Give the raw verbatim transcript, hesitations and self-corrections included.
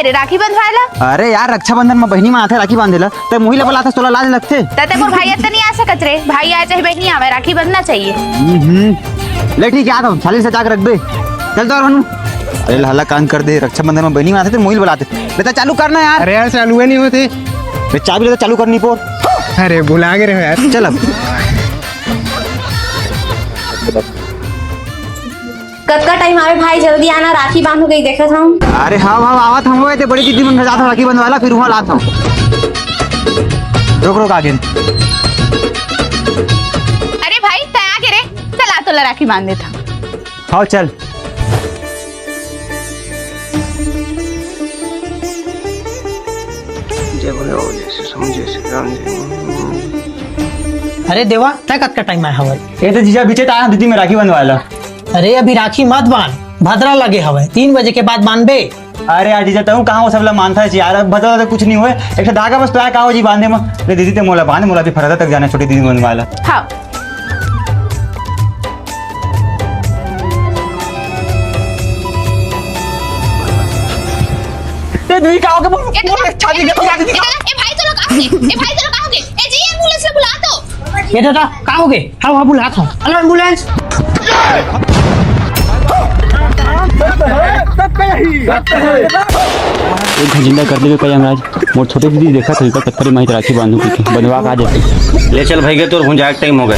रे राखी बंधवाय ला? अरे यार, रक्षाबंधन में बहिनी मन आथे राखी बांधे ला, ते मुही ला बलाथस, तोला लाज लगथे? त ते मोर भाई अत्ते नहीं आ सकत रे, भाई आए चाहे बहिनी आवे, राखी बंधना चाहिए। हम्म, ले ठीक है, आता हूँ, छाली से जाके रख दे। चल तो यार, भानु। अरे ला ला कांड कर दे, रक्षाबंधन में बहिनी मन आथे ते मुही ला बलाथे। बेटा चालू करना यार। अरे यार, चालू ही नहीं होते। बे चाबी ले तो चालू करनी पोर। अरे भुला गे रे यार। चल अब। कतका टाइम आवे भाई, जल्दी आना, राखी बांधू कहीं देखत हूँ। अरे हाँ हाँ, आवत हूँ, ते बड़ी दीदी मन घर जात हूँ राखी बंधवाय ला, फिर वहाँ लात हूँ। रुक रुक, आगे। अरे भाई, तै आगे रे, चल आ तोला राखी बांध देत हूँ। हाँ चल। जय बोले बाबा, जय श्री राम, जय श्री राम, जय। अरे देवा, तै कतका टाइम आए हवय? ए तो जीजा बीचे तारा दीदी में राखी बंधवाय ला। अरे अभी राखी मत बांध, भदरा लगे हवय, तीन बजे के बाद बांधबे। अरे यार जीजा, तहूँ कहाँ वो सब ला मानता है यार, अब भदरा तो कुछ नहीं होय, एक ठो धागा बस तो आय का हो जी बांधे में। ले दीदी ते मोला बांध, मोला भी फरदा तक जाना है छोटी दीदी बंधवाय ला। हाँ। ए, दीदी, का हो गे? ए, तो बोल, शादी के तो शादी ए, ए, भाई, चलो, कहाँ हो गे? ए, भाई, चलो, कहाँ हो गे? ए, जी, एम्बुलेंस ला बुला तो। ए, दादा, का हो गे? हाँ, हाँ, बुला तो। Hello, ambulance. एक घंटा कर देबे का यमराज? मोर छोटे दीदी देखत होही का, कतका रे माहित राखी बांधू कहिके, बंधवा का देते। ले चल भइगे, तोर भुंजाए के टाइम हो गए।